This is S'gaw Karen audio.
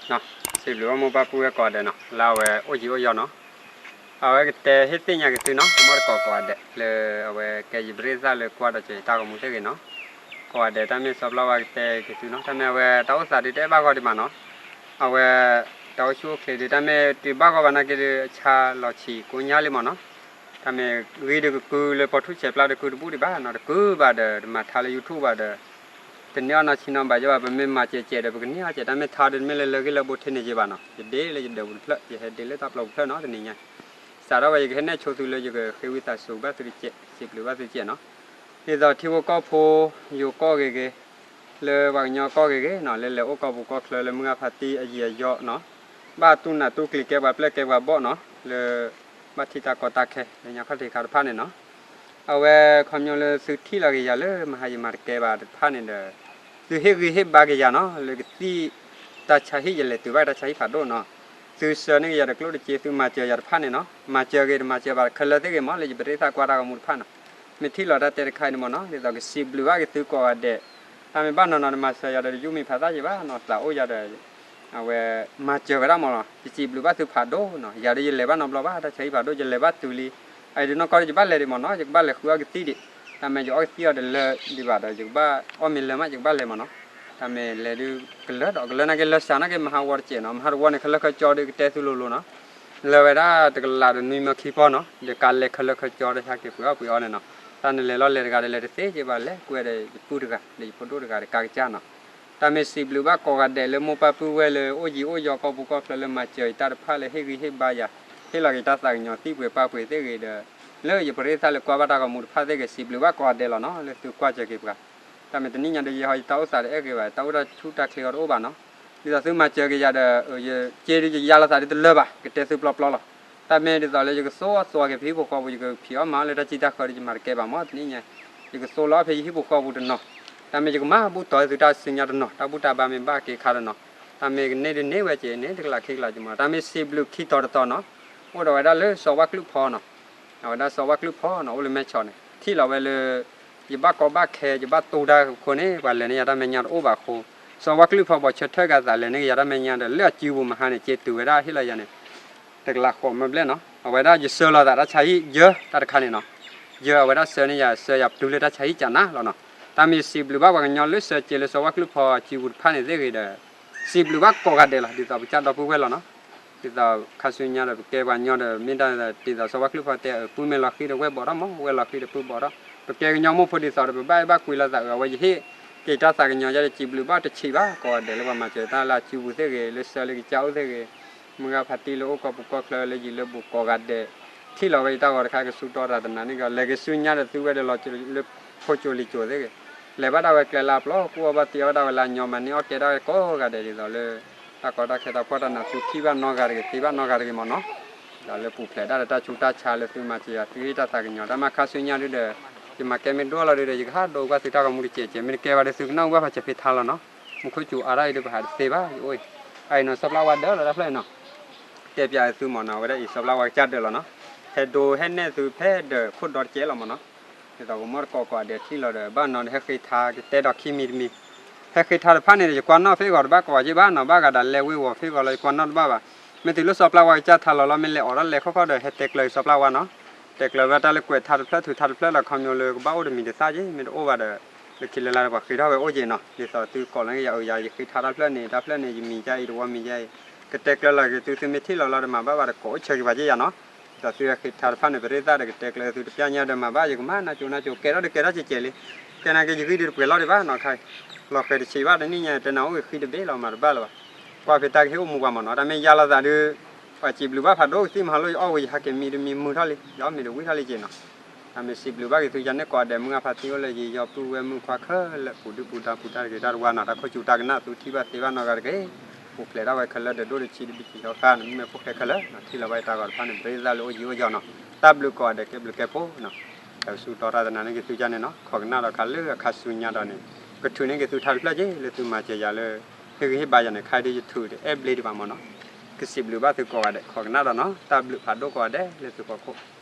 စံးဘျုးဘၣ်မိၢ်ပၢ်ပုၢ်ဝဲၢ်ကိးဂၤဒဲးနီၤ လၢအဝဲအိၣ်ယံၤအိၣ်ယီၤနီၤ, အဝဲကတဲဟ့ၣ်သ့ၣ်ညါက့ၤသုနီၤ ကမီၣ်တကိးကိးဂၤဒဲး လၢအဝဲကဲယပရ့သၣ်လၢကွၢ်ဒီးစၢၤယတၢ်ဂီၤမူသ့ၣ်ဂ့ၤနီၤ, ကိးဂၤဒဲးတၢ်မ့ၢ်စီၤပျၢ်ဝါကတဲက့ၤသုနီၤ တၢ်မ့ၢ်အဝဲတၢ်အိၣ်သးဒုးတအဲၣ်ဘၣ်ဂီၢ်ဒံးဘၣ်နီၤ, အဝဲ တၢ်အိၣ်ဆူၣ်အိၣ်ချ့ဒုး တၢ်မ့ၢ်တုၤဘၣ်ဂီၢ်ဘၣ်နာ်က့ဒုး အဆါလီၤဆံးကိညါလံမ့ၢ်နီၤ, တၢ်မ့ၢ်ဂ့ၤဒုးကကုလၢပီထူၣ်ဆဲးပျၢ်ဒုးကုတဘူၣ်ဒံးဘၣ်နီၤ တကုဘၣ်ဒီး တမၤထါလၢ YouTube ဘၣ်ဒီး တန့ၢ်အီၣ်နီၢ်ဆံးနီၢ်ဘၣ်ယဘၣ် ပမ့ၢ်မၤစၢၤစဲးဒီး ပကန့ၢ်အီၣ်စဲး တၢ်မ့ၢ်ထါဒုးတမ့ၢ်လၢလၢဂ့ၢ်လၢဘိထဲန့ၣ်က့ဘၣ်နီၤ, ယဒ့လၢယဒၢးပူၤတဖျၢၣ် ယဟဲဒ့လၢတၢ်ပျီပူၤတဖျၢၣ်နီၤ တနံၤညါ စးထီၣ်ဝဲယကဟဲနဲၣ်ဆိသုလၢယကဃ့ဝံသးစူၤဘၣ်သုတကဲး စံးဘျုးဘၣ်သုတကဲးနီၤ, ဒ်သိးထံဖိကီၢ်ဖိ ယိၤကီၢ်ဂ့ၤဂ့ၤ လၢပှၤကညီကီၢ်ဂ့ၤဂ့ၤနီၤ လၢလဲၤအိၣ်ကီၢ်ပူၤကီၢ်ချၢလၢမုၢ်ဂၢ်ဖါတံၢ်အယံၤအယီနီၤ, ဘၣ်တူၢ်နးတူၢ်ကျံၤကဲပှၤပျဲၢ်ကဲပှၤဘီၣ်နီၤ လၢ ဘၣ်ထံၣ်တၢ်ကီတၢ်ခဲ လၢညါခီၣ်ထံးခါတဖၣ်န့ၣ်နီၤ, အဝဲခီဖျိလၢသုထံၣ်လီၤက့ၤယၤလၢမဟါယမၤတကဲဘၣ်တဖၣ်န့ၣ်ဒီး သုဟ့ၣ်ဂံၢ်ဟ့ၣ်ဘါက့ၤယၤနီၤ လၢကသံၣ် တၢ်ဆါဟံၣ် ယလဲၤတုၤဘၣ်တၢ်ဆါဟံၣ်ဖးဒိၣ်နီၤ, သုဆှၢန့ၢ်က့ၤယၤတကျိၣ်တစ့ သုမၤစၢၤယၤတဖၣ်န့ၣ်နီၤ မၤစၢၤဂ့ၤတမၤစၢၤဘၣ်ခဲလၢာ်သ့ၣ်ဂ့ၤမး လၢယပရ့သၣ်ကွၢ်တၢ်ဂီၤမူတဖၣ်နီၤ, မ့ၢ်ထံၣ်လီၤတၢ်တဲတခါအံၤန့ၣ်မ့ၢ်နီၤ ဒ်သိးကစံးဘျုးဘၣ်က့ၤသုကိးဂၤဒဲး, တၢ်မ့ၢ်ဘၣ်နီၤနီၤ တမၤစၢၤယၤဒီးတယူၢ်မံၤဖးသၣ်ယံၤဘၣ်နီၤ သးအိၣ်ယၤဒီး အဝဲ မၤစၢၤဝဲဒၣ်မ့ၢ်လီၤ ယစံးဘျုးဘၣ်သုဖးဒိၣ်နီၤ ယၤဒီးယလဲၤဘၣ်နီတဘျီဘၣ် တၢ်ဆါဟံၣ်ဖးဒိၣ် ယလဲၤဘၣ်တုၤလံ, အအံၤဒုးနီၢ်ကီၢ်ဒီးယဘၣ်လဲၤဒံးမ့ၢ်နီၤ ယကဘၣ်လဲၤဃုအီၣ်ကသံၣ်ဒံး, တၢ်မ့ၢ်ယအီၣ်ကသံၣ်အီၤဒီးလၢဒံးဘၣ်ဒီး ယကဘၣ်အီၣ်မ့ၤလၢာ်မး ယကဘၣ်လဲၤမ့ၢ်နီၤ, တၢ်မ့ၢ်လဲၤဒုးကလၢဒီး ကလၢနာ်က့လၢစှၤနာ်က့မဟါဝီတစဲးနီၤ မဟါတဝီန့ၣ် ခဲလၢာ်ခဲကၠီဒီးကတဲသုလိၤလိၤနီၤ, လၢဝဲဒၣ်တကလးဒီးနွံမၢခံပီနီၤ ဒီးကးလဲၤခဲလၢာ်ခဲကၠီဒီးဟဲက့ၤပှ့ၤအီၣ်ပှ့ၤအီန့ၣ်နီၤ, တၢ်နလဲၤလီၤလဲၤတဂၤဒီးလဲၤတသ့က့ဘၣ် လဲၤကွဲဒီးယပုၢ်တဂၤ ဒီးယဖိဒိၣ်တဂၤဒီးကးကစၢ်နီၤ တၢ်မ့ၢ်စံးဘျုးဘၣ်ကိးဂၤဒဲးလၢမိၢ်ပၢ်ပုၢ်ဝဲၢ်လၢအိၣ်ယံၤအိၣ်ယီၤကီၢ်ပူၤကီၢ်ချၢလၢမၤစၢၤယတၢ်တဖၣ်လၢဟ့ၣ်ဂံၢ်ဟ့ၣ်ဘါယၤ, ဟ့ၣ်လီၤက့ၤတၢ်သးကညီၤသံကွံာ်ပာ်ပှ့ၤသ့ၣ်ဂ့ၤဒီး လၢယပရ့သၣ်လၢကွၢ်ဘၣ်တၢ်ဂီၤမူတဖၣ်သ့ၣ်ဂ့ၤ စံးဘျုးဘၣ်ကိးဂၤဒဲးလီၤနီၤ လၢသုကွၢ်စၢၤက့ၤပှၤ, တၢ်မ့ၢ်တနံၣ်ညါဒီးယဲဟီယတၢ်အိၣ်သးတအဲၣ်ဂ့ၤဘၣ် တၢ်အိၣ်တၢ်ဆူၣ်တၢ်ချ့အီၤတအိၣ်ဘၣ်နီၤ, ဒ်သိးသုမၤစၢၤက့ၤယၤဒီး ယစ့ဒုးယယါလီၤသးဒုးတလၢဘၣ် ကတဲသုပျီပျီလီၤ, တၢ်မ့ၢ်ဒ်သိးလၢယကသိၣ်အီၣ်သိးက့ၤဖဲဟံၣ်ဖိဃီပူၤ ယကဖံးအီၣ်မၤအီၣ်လၢတၢ်စံၣ်တၢ်ဃၢဒီးယမၤတကဲဘၣ်မ့ၢ်တနံၣ်ညါ, ယကသိၣ်လီၤအီၣ်ဖဲယဟံၣ်ဖိဃီပူၤတနီၤ, တၢ်မ့ၢ်ယကမၤဘူၣ်တီၤသုတၢ်စုညါတနီၤ တၢ်ဘူၣ်တၢ်ဘါမ့ၢ်ဘၣ်က့ၤခါတနီၤ, တၢ်မ့ၢ်ကန့ၢ်ဒုးန့ၢ်ဝဲက့ၤန့ၣ် တကလးခံကလးက့ၤမး တၢ်မ့ၢ်စံးဘျုးခံတီၤတတီၤနီၤ, အိၣ်ဒီးဝဲဒၣ်လၢစီၤဝါကျုၣ်ဖီနီၤ, အဝဲဒၣ်စီၤဝါကျုၣ်ဖီနီၤ အိၣ်လၢမဲၢ်ဆီးန့ၣ် ထံၣ်လီၤဝဲလၢ ယဘၣ်ကီဘၣ်ခဲ ယဘၣ်တူၢ်တၢ်အဃိန့ၣ် ပှၤလဲၤန့ၢ်ယၤတၢ်မဲာ်ညါတအိၣ်ဘၣ်အဃိ, စီၤဝါကျုၣ်ဖီဘီၣ်ဆၢထၢၣ်ဂၤသးလဲၤန့ၢ်က့ၤယၤ တၢ်မဲာ်ညါဒီး လၢအစုပူၤမဟါန့ၣ် က့ၤတုၤဝဲဒၣ်ဟ့ၣ်လီၤယၤန့ၣ် တကလးဃိးမၢဘျဲၣ်နီၤ, အဝဲဒၣ်ယဆှၢလီၤသးတၢ်ဆါဟံၣ်ယၢတၢ်တခါန့ၣ်နီၤ, ယၢအဝဲဒၣ်ဆှၢန့ၢ်ယၤ ဆှၢယၤပတုၤလၢတၢ်ဆါဟံၣ်ကနၤလီၤနီၤ, တၢ်မ့ၢ်စံးဘျုးဘၣ်ပှၤကညီလၢဆှၢက့ၤလၢစီၤဝါကျုၣ်ဖီအစုပူၤတဖၣ်န့ၣ်သ့ၣ်ဂ့ၤဒီး စံးဘျုးဘၣ်ကိးဂၤဒဲးလီၤ ဒ်သိးပကစၢ်ဒီပုၢ်ဝဲၢ်လီၤနီၤ, ဒ်သိးခါဆူညါဒီးပကဲပှၤကညီဒီး မ့ၢ်ဒၣ်ဒ်သိးစီၤဝါကျုၣ်ဖီတဲအပုၢ်မ့ၢ်လီၤဃံဒီးဝဲၢ်ဘီးထီၣ်မး ဝဲၢ်လီၤဃံဒီးပုၢ်ဘီးထီၣ်, ပကဲကညီမိၢ်ဖိဒ်သိးဒီး ပဘၣ်အဲၣ်ဘၣ်ကွံလီၤသးအၢ အဝဲယဟ့ၣ်က့ၤတၢ်သးကညီၤယၤဒီး စံးဘျုးဘၣ်တဆံးဘၣ် ကိးဂၤဒဲးလၢပှၤမၤစၢၤတၢ်လၢအစုပူၤသ့ၣ်ဂ့ၤ လၢဆှၢလၢကစၢ်အိၣ်သ့ၣ်ဂ့ၤ, မုၢ်ဂၢ်ဖါတံၢ်လၢအိၣ်ကီၢ်ပူၤကီၢ်ချၢလၢယံၤလၢဘူးကိးဂၤဒဲး, ထံၣ်လီၤဝဲယတၢ်ဂီၤတခါ ကစူၢ်တီတၢ်တနၤန့ၣ်ဂ့ၤ လဲၤက့ၤဆူညါဒီးသုဝဲဒီးလီၤလၢဖိကၠိလံၤကၠိသ့ၣ်ဂ့ၤ, လဲၤဘၣ်ဒၣ်ဝဲကျဲလၢအပျီ ကူၣ်အီၣ်ဘၣ်တ့အီၣ်ဘၣ်ဒၣ်ဝဲလၢအညီ မၤန့ၢ်အီၣ်ကဲဒၣ်ဝဲကိးဂၤဒဲးဒ်သိးလၢ တၢ်ကီတၢ်ခဲတၢ်ဖှီၣ်တၢ်နး သုထံၣ်ဘၣ်နီတဂၤတဂ့ၤ သ့ဘၣ်နီတဂၤတဂ့ၤမးနီၤ, ဒီးလၢပူၤဖျဲးဒၣ်ဒီးတၢ်ဆူးတၢ်ဆါလၢသုမၤစၢၤယၤ သုဟ့ၣ်တၢ်သးကညီၤ တၢ်မၤခါဆူညါဒုဒီး ယမၤကဲမ့ၢ်ဒိၣ်လီၤဒုဒီး ယကဟးဒိကွၢ်သုတၢ်ဂီၤမူတစဲးစဲး မ့ၢ်တကဲဘၣ်ဒီး သုကနၣ်ဝံၤဘၣ်ဖးစၢၤဖ့ထါလီၤနီၤ, မူခိၣ်စူၤအါထီၣ်အံၤဒုပဟးတသ့ဘၣ် ယအိၣ်အံၤ, အအံၤနီၤ စီၤပျၢ်ဝါဒၢးလီၤတၢ်ဖျၢၣ်အံၤနီၤ, တဲပျးသုမးနီၤ အဝဲဒၣ်အံၤစီၤပျၢ်ဝါကစၢ်ဒၢးလီၤနီၤ, ဟဲဒိဟဲနဲၣ်သုဖဲဒီးခိၣ်ဒီတကဲလီၤမးနီၤ, ဒ်သိးကမီၣ်တကိးကိးဂၤဒဲးထံၣ်လီၤဒီး ဘၣ်နီၤဒီးဟဲဃ့ထါကတဲဒီးခံမံၤတမံၤ, ဟဲဃ့ထါတဖၣ်န့ၣ်ဒီး ယကွၢ်နီၣ်ဖဲဂီၤတဘၣ်ကိးဂၤက့ဘၣ်နီၤ ဘၣ်ဂၤဒၣ်လဲၤဝ့ၤဝီၤဖဲဂီၤလီၤ ယကွၢ်နီၣ်တဘၣ်ဘၣ်, မ့ၢ်တုၤလၢစီၤပျၢ်ဝါကစၢ်ထါလီၤလီၤ မ့ၢ်လဲၤအိးထီၣ်လဲၤခီၣ်ခီဒီး ဟဲတဲကျၢၤက့ၤစီၤပျၢ်ဝါနီၤ, တဲကျၢၤဝဲတၢ်လၢကွဲးထါတဖျၢၣ်ထုးထါတဖျၢၣ်လီၤ ခီဖျိလၢကဘၣ်အိၣ်တမံၤတသၣ်က့ မ့ၢ်တအိၣ်ဘၣ်ဒီး လၢခံလၢ်လၢ်ဒီးပှၤဃ့ထီၣ်ဝဲအိၣ်က့နီၤ, ဒ်သိးသုကိးလၢယၤအုးယၤ ယဃ့ထါတၢ်ဖျၢၣ်န့ၣ် တၢ်ဖျၢၣ်န့ၣ် ယမံၤယါအံၤ တဝီမံၤယါအံၤ, ကတဲကျၢၤလီၤက့ၤသု သုမ့ၢ်ထံၣ်လီၤလီၤဒီးမၤဘၣ်ဘၣ်ဒီး ကိးအိၣ်ဆၢက့ၤပှၤက့ယၤနီၤ, ဒ်သိးသုဟဲဃ့ထါတဖၣ်န့ၣ် ပရ့သၣ်ဒီးကတဲကျၢၤသုတပျၢ်ညါဒီးမၤဘၣ် ယကမၤနၢ်ကၠိနၢ်ကၠိ ကဲထီၣ်ဒီးကဲထီၣ်ကဲကဲလံ, ကဲနာ်က့ယဂံၢ်ဒုးတပှဲၤလီၤဒံးဘၣ်နီၤခါအံၤ, လီၤဃဲၤတဆံးဘၣ်တနံၣ်ညါ တဲနၤအိၣ်ဂ့ၤဃံတဘ့ၣ်လီၤ မၤတဘၣ်လၢၤဘၣ်, ကွၢ်ဖဲတၢ်ကဟ့ၣ်အိၣ်မူပှၤမးနီၤ တၢ်မ့ၢ်ယါလီၤသးဒုး ပှၤစံးဘျုးဘၣ်ဖးဒိၣ်ကသံၣ်မဟါလီၤ ယအီၣ်ဝံၤ ယဟးက့ၤမံတမံၤမုာ်ထီၣ်လံ ယအီၣ်မ့ၤတဝံၣ်ထီၣ်လံက့နီၤ, တၢ်မ့ၢ်စံးဘျုးဘၣ်က့ၤသုယၤန့ၣ်ကိးဂၤဒဲး မုၢ်ဂၢ်ဖါတံၢ်အိၣ်လၢယံၤယီၤပုၢ်ဝဲၢ်မုၣ်ခွါခဲလၢာ် ပူၤဒုၣ်ပူၤဒါပူၤတၢ်တဂ့ၤတၢ်တဝါနီၤ တၢ်ခိၣ်စူၤတၢ်ကနၣ် သုထံၣ်ဘၣ်သ့ဘၣ်နီတဂၤတဂ့ၤ, ပူၤဖျဲးဒၣ်ဝဲခဲလၢာ်ဒီး ဒိၣ်တဆံးတဘ့ၣ်ဆံးဃီဃါန့ၣ် မ့ၢ်ဖိၣ်ဃဲခဲလၢာ်နီၤ ထံၣ်လီၤဘၣ်ယတၢ်ဂီၤတဖၣ်န့ၣ် ပရ့သၣ်လၢအိၣ်ယံၤအိၣ်ယီၤနီၤ, တၢ်ဘျုးကိးဂၤဒဲး ကဲဘျုးကဲဖှိၣ်နီၤ, တၢ်ကစူၢ်တီတၢ်တနၤန့ၣ်က့ၤသုကန့ၣ်နီၤ ခိးကနၣ်ဒီးခါလၢအခါဆူညါဒီးန့ၣ် ကထုးန့ၢ်က့ၤသုထါတဖျၢၣ်က့ လၢသုမၤစၢၤယၤလၢ ဟ့ၣ်ဂံၢ်ဟ့ၣ်ဘါယၤန့ၣ် ခါအံၤဒုးယထုးတအဲၣ်ဘျ့ဒံးဘၣ်မးနီၤ, ကစံးဘျုးဘၣ်သုကိးဂၤဒဲး ခိးကနၣ်ဒီးနီၤ တၢ်ဘျုးဖးဒိၣ်ကိးဂၤဒဲးလၢသုဖီခိၣ်